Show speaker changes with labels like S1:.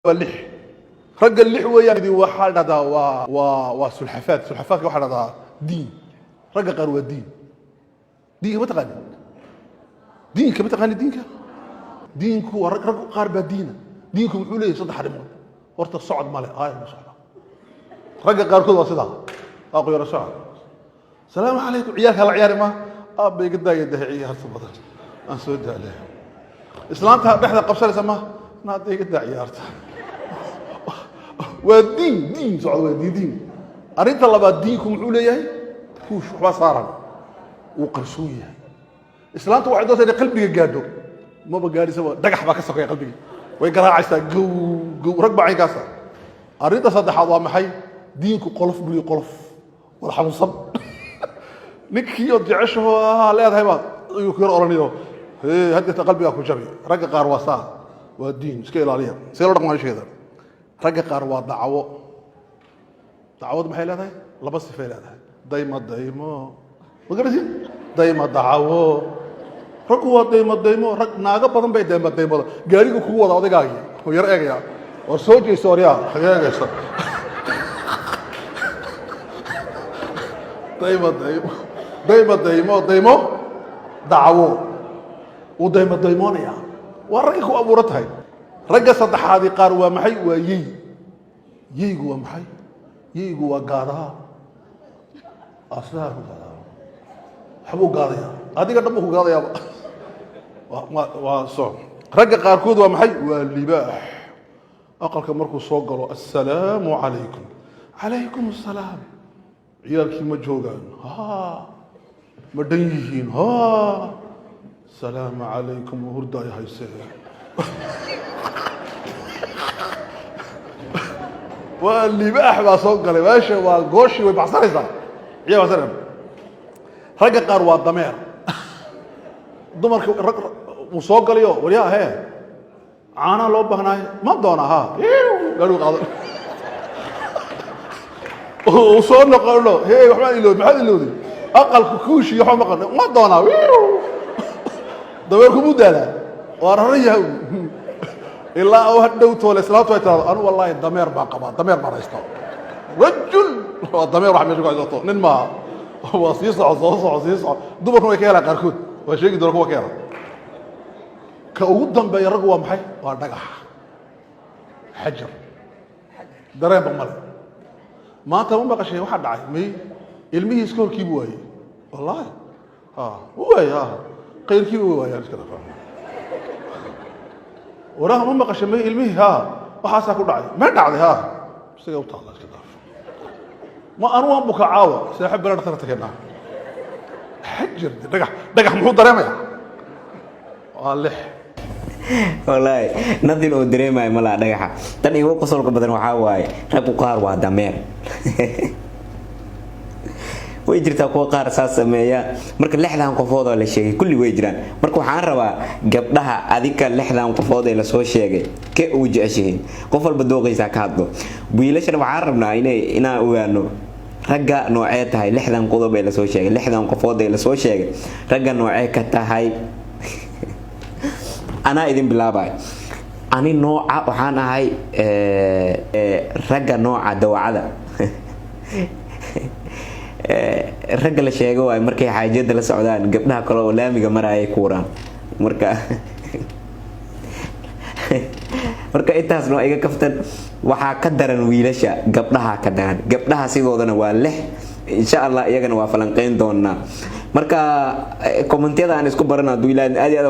S1: Waa lix ragga, lix weeyaan. Waxaa la dhahdaa waa sulxafaad. Sulxafaadka waxaa la dhahdaa diin. Ragga qaar waa diin. Diinka ma taqaani? Diinka ma taqaani? Diinka, diinku waa rag. Rag qaar baa diina. Diinku muxuu leeyahay? Saddex arrimood. Horta socod male, aayar ma socda. Ragga qaarkood waa sidaa, waa qoyaro socod. Salaamu calaykum, ciyaalka la ciyaari ma aabba iga daaya dahay, ciyaarta badan aan soo daalay. Islaanta dhexda qabsanaysa ma naada iga daa ciyaarta. Waa diin, diin socod, waa diin, diin. Arrinta labaad, diinku muxuu leeyahay? Kuush waxbaa saaran, wuu qarsoon yahay. Islaanta waxay doontaa inay qalbiga gaadho, maba gaadhisaba, dhagax baa ka sokeeya qalbiga, way garaacaysaa gow gow. Rag baa caynkaasa. Arrinta saddexaad waa maxay? Diinku qolof buli, qolof wada xanuunsan. Ninkii ood jeceshaho leedahay baad ayuu ku yar odhanayo haddeeta qalbigaa ku jabi. Ragga qaar waa saa, waa diin, iska ilaaliya. See loo dhaqmaa sheeda? Ragga qaar waa dacwo. Dacwadu maxay leedahay? Laba sifay leedahay: dayma, daymo, ma garaysid? Dayma, dacwo. Raggu waa daymo, daymo. Rag naago badan bay dayma, daymada. Gaarigu kugu wada odaygaagii oo yar eegaya, war soo jeesto, waryaa, xagee eegaysa? Daymo, daymo, daymo, daymo, daymo, dacwo. Wuu daymo, daymoonaya. Waa ragga ku abuuran tahay. Ragga saddexaadii qaar waa maxay? Waa yey. Yeygu waa maxay? Yeygu waa gaadaha, sidaa ku gaadaa, waxbuu gaadaya, adiga dhan buu ku gaadayaaba. Waa so ragga qaarkood waa maxay? Waa libaax. Aqalka markuu soo galo, assalaamu calaykum, calaykum assalaam, ciyaalkii ma joogaan? Ha, ma dhan yihiin? Ha, asalaamu calaykum, hurda ay haysee. Waa libaax baa soo galay meesha, waa gooshii, way baxsanaysaa, ciyaal baxsanaysa. Ragga qaar waa dameer. Dumarka rag wuu soo galayo, waryaa hee, caanaha loo baahnaay ma doona? Ha, gaadhigu qaado, uu soo noqono, hey, waxbaan ilowday. Maxaad ilowday? Aqalka kuushi waxba maqan ma doonaa. Dameerku muu daalaa, waa raran yahay ilaa uu hadhow toole. Islaamtu ay tirahdo, anu wallaahi dameer baan qabaa, dameer baan haystaa. Rajul waa dameer, wax meesha ku haysato nin maaha. Waa sii soco, soo soco, sii soco. Dumarkuna way ka helaan qaarkood, waa sheegi doona kuwa ka hela. Ka ugu dambeeya raggu waa maxay? Waa dhagax, xajar, dareenba male. Maanta ma maqashay waxaa dhacay? May, ilmihii iskoolkiibu waayey. Wallaahi ha u waayey, ha, qayrkiiba way waayaan, iska dhafa. Waraha ma maqashay? May, ilmihii ha waxaasaa ku dhacay. May dhacday, ha, isaga u taalla, iska dhaaf. Ma anu waan buka caawa, saaxib bala dhaktarka tageynaa. Xajar, dhagax, dhagax muxuu dareemayaa? Waa lix.
S2: Wallaahi nothing oo dareemayo ma laha dhagaxa. Tan igu qosolka badan waxaa waaye raggu qaar waa dameer. Way jirtaa kuwa qaar saas sameeya. Marka 60 qofood oo la sheegay kulli way jiraan. Marka waxaan rabaa gabdhaha, adika 60 qofood ee lasoo sheegay ke ugu jeceshihiin? Qof walba dooqaysaa ka hadlo. Wiilashana waxaan rabnaa inay inaan ogaano ragga noocee tahay. 60 qodob ee lasoo sheegay, 60 qofood ee lasoo sheegay, ragga noocee ka tahay? Anaa idin bilaabay. Ani nooca waxaan ahay ragga nooca dawacada. Ragga la sheego waay markay xaajada la socdaan gabdhaha kale oo laamiga marayay kuuraan. Marka intaasna waa iga kaftan. Waxaa ka daran wiilasha, gabdhaha ka daran. Gabdhaha sidoodana waa lix, insha Allah iyagana waa falanqeyn doonaa. Marka commentiyada aan isku barana hadduu Ilaahay aad iyo aad.